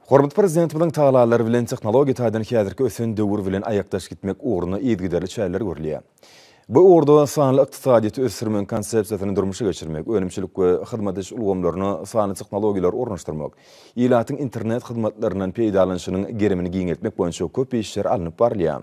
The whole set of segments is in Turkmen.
Hormatly Prezidentimiziň tagallalary bilen tehnologiýa taýdan häzirki ösen döwür bilen aýakdaş gitmek ugrunda yzygiderli çäreler görülýär. Bu ugurda sanly ykdysadyýeti ösdürmegiň konsepsiýasyny durmuşa geçirmek, önümçilik we hyzmat ediş ulgamlaryna sanly tehnologiýalary ornaşdyrmak, ilatyň internet hyzmatlaryndan peýdalanyşynyň gerimini giňeltmek boýunça köp işler alnyp barylýar.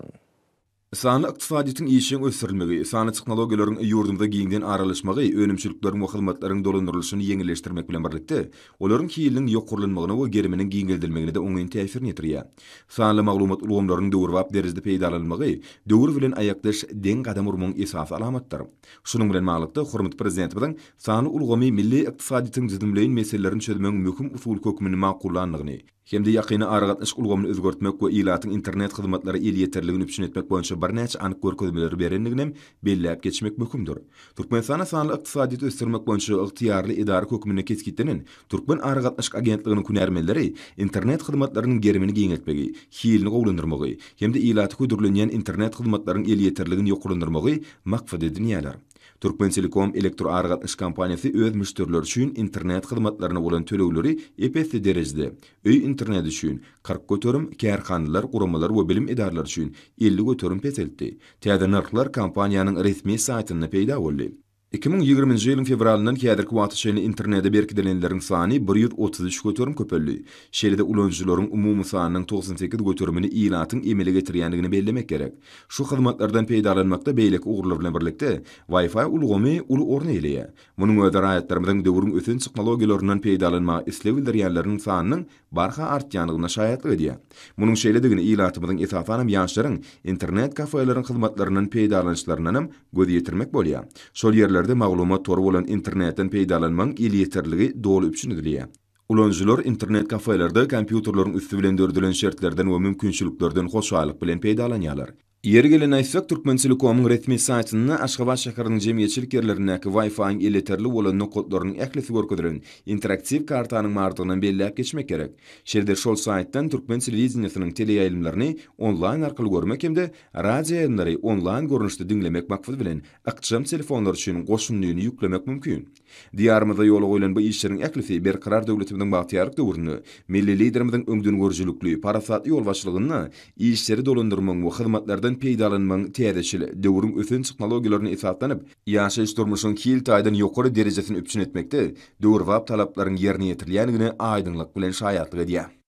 Sanly ykdysadyýetiň işjeň ösdürilmegi, sanly tehnologiýalaryň ýurdumyza giňden aralaşmagy önümçilikleriň we hyzmatlaryň dolandyrylyşyny ýeňilleşdirmek bilen birlikde, olaryň hiliniň ýokarlanmagyna we geriminiň giňeldilmegine-de oňyn täsirini ýetirýär. Sanly maglumat ulgamlarynyň döwrebap derejede peýdalanylmagy döwür bilen aýakdaş deň gadam urmagyň esasy alamatydyr. Şunuň bilen baglylykda, hormatly Prezidentimiziň sanly ulgamy milli ykdysadyýetiň düzümleýin meselelerini çözmegiň möhüm usuly hökmünde makullandygyny, hem-de ýakynda aragatnaşyk ulgamyny özgertmek we ilatyň internet hyzmatlara elýeterligini üpjün etmek boýunça birnäçe anyk görkezmeleri berendiginem belläp geçmek möhümdir. Türkmenistanda sanly ykdysadyýeti ösdürmek boýunça ygtyýarly edara hökmünde kesgitlenen Türkmenaragatnaşyk agentliginiň hünärmenleri internet hyzmatlarynyň gerimini giňeltmegi, hilini gowulandyrmagy hem-de ilata hödürlenýän internet hyzmatlaryň elýeterligini ýokarlandyrmagy maksat edinýärler. Türkmentelekom elektroaragatnaşyk kompaniýasy öz müşderileri üçin internet hyzmatlaryna bolan tölegleri ep-esli derejede, öý interneti üçin, 40%, kärhanalar, guramalar we bilim edaralary üçin, 50% peseltdi. Täze nyrhlar kompaniýanyň resmi saýtynda peýda boldy. 2020-nji ýylyň fewralyndan häzirki wagta çenli internete berkidilenleriň sany 133% köpeldi. Şeýle-de ulanyjylaryň umumy sanynyň 98 göterimini ilatyň emele getirýändigini bellemek gerek. Şu hyzmatlardan peýdalanmakda beýleki ugurlar bilen birlikde, Wi-Fi ulgamy uly orun eýeleýär. Munuň özi raýatlarymyzyň döwrüň ösen tehnologiýalaryndan peýdalanmaga isleg bildirýänleriniň sanynyň barha artýandygyna şaýatlyk edýär. Munuň şeýledigini ilatymyzyň, esasanam ýaşlaryň internet kafeleriň hyzmatlaryndan peýdalanyşlaryndanam göz ýetirmek bolýar. Şol ýerlerde maglumat tory bolan internetden peýdalanmagyň elýeterligi doly üpjün edilýär. Ulanyjylar internet kafelerde kompýuterleriň üsti bilen döredilen şertlerden we mümkinçiliklerden hoşallyk bilen peýdalanýarlar. Ýeri gelende aýtsak, Türkmentelekomyň resmi saýtynda Aşgabat şäheriniň jemgyýetçilik ýerlerindäki Wi-Fi-iň elýeterli bolan nokatlarynyň ählisi görkezilen interaktiw kartanyň bardygynam belläp geçmek gerek. Şeýle-de şol saýtdan türkmen telewideniýesiniň teleýaýlymlaryny onlaýn arkaly görmek hem-de radioýaýlymlary onlaýn görnüşde diňlemek maksady bilen ykjam telefonlar üçin goşundyny ýüklemek mümkin. Diýarymyzda ýola goýlan bu işleriň ählisi Berkarar döwletimiziň bagtyýarlyk döwründe Milli Liderimiziň öňdengörüjilikli, parasatly ýolbaşçylygynda işleri dolandyrmagyň we hyzmatlardan peýdalanmagyň täzeçil, döwrüň ösen tehnologiýalaryna esaslanyp, ýaşaýyş-durmuşyň hil taýdan ýokary derejesini üpjün etmekde döwrebap talaplaryň ýerine ýetirilýändigine aýdyňlyk bilen şaýatlyk edýär.